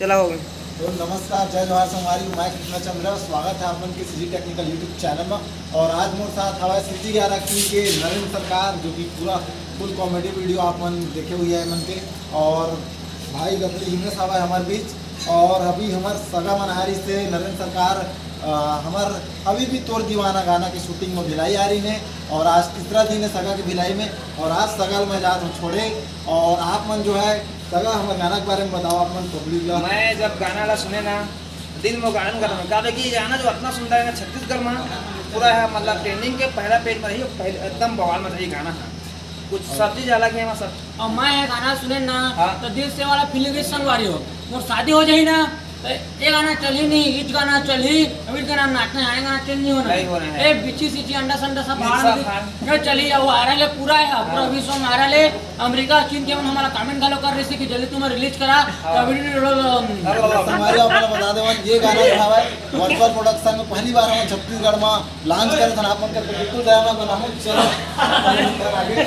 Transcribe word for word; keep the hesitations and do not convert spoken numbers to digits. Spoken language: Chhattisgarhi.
चला हो गए। तो नमस्कार, जय जोहार संगवारी, मैं कृष्णा चंद्र, स्वागत है आप मन के सीजी टेक्निकल YouTube चैनल में। और आज मोर साथ हवा सीजी ग्यारह टीम के नरेंद्र सरकार, जो कि पूरा फुल कॉमेडी वीडियो आप मन देखे हुए हैं मन के। और भाई गपली हिमेश हवा हमारे बीच। और अभी हमार सगा मनहारी से नरेंद्र सरकार, अ, हमार अभी भी तोर दीवाना गाना की शूटिंग में भिलाई आ रही है। और आज तीसरा दिन है सगा के भिलाई में। और आज सगा मैं जात हूँ छोड़े। और आप मन जो है सगा हमारे गाना के बारे में बताओ आप मन पब्लिक ला। मैं जब गाना ला सुने ना, दिल में गान करता हूँ। काहे कि ये गाना जो इतना सुंदर है ना, छत्तीसगढ़ में पूरा है, मतलब ट्रेंडिंग के पहला पेज में रही, पहले एकदम बवाल में रही गाना है। कुछ सब चीज अलग है, मतलब और मैं ये गाना सुने ना हाँ। तो दिल से वाला फीलिंग इस संगवारी हो। मोर शादी हो जाही ना तो ये गाना चलही नहीं, इस गाना चलही। अब इस गाना नाचना है, गाना चेंज नहीं होना नहीं होना है। ए बिची सिची अंडा संडा सब बाहर सब में बाहर। जो चली है वो आ रहा है, पूरा है, पूरा हाँ। विश्व में आ रहा है। अमेरिका चीन के मन हमारा कमेंट घालो कर रही थी कि जल्दी तुम्हें रिलीज करा। हाँ। तो अभी अरे बाबा। संगवारी आप मन बता दे ये गाना जो हवा वर्चुअल प्रोडक्शन में पहली बार हम छत्तीसगढ़ में लॉन्च करे थे। आप मन कर बिल्कुल दया में बनाओ। चलो आगे।